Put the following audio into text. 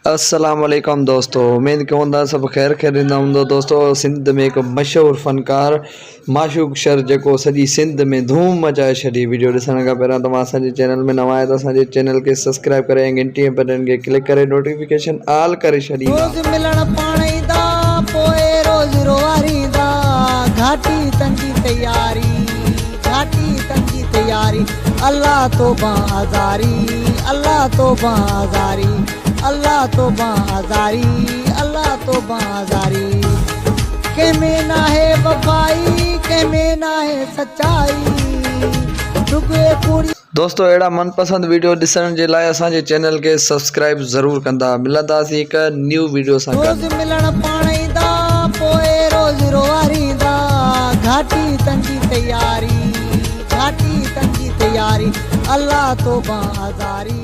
السلام عليڪم دوستو اميد ڪيون ٿا سڀ خير خير ايندا هوندو دوستو سنڌ ۾ هڪ مشهور فنڪار معشوق شر جيڪو سڄي سنڌ ۾ ڌوم مچائي ڇڏي ويڊيو ڏسڻ کان پهريان توهان اسان جي چينل ۾ نوان آهيو ته اسان جي چينل کي سبسڪرائب ڪري ۽ گهنٽي ۽ بٽن کي ڪلڪ ڪري نوٽيفڪيشن آل ڪري ڇڏيندا. روز ملڻ پاڻ ايندا پوء روز روئاريندا گهاٽي تنجي تياري گهاٽي تنجي تياري الله توبه آزاري الله توبه آزاري الله توبه آزاري الله توبه آزاري ڪنهن ۾ ناهي وفائي ڪنهن ۾ ناهي سچائي رڳي ڪوڙي. دوستو اهڙا من پسند ويڊيو ڏسڻ جي لاء اسان جي چينل کي سبسڪرائب ضرور ڪندا ملنداسين هڪ نيو ويڊيو سان گڏ. روز ملڻ پاڻ ايندا پوء روز روئاريندا گهاٽي تنجي تياري گهاٽي تنجي تياري الله توبه آزاري.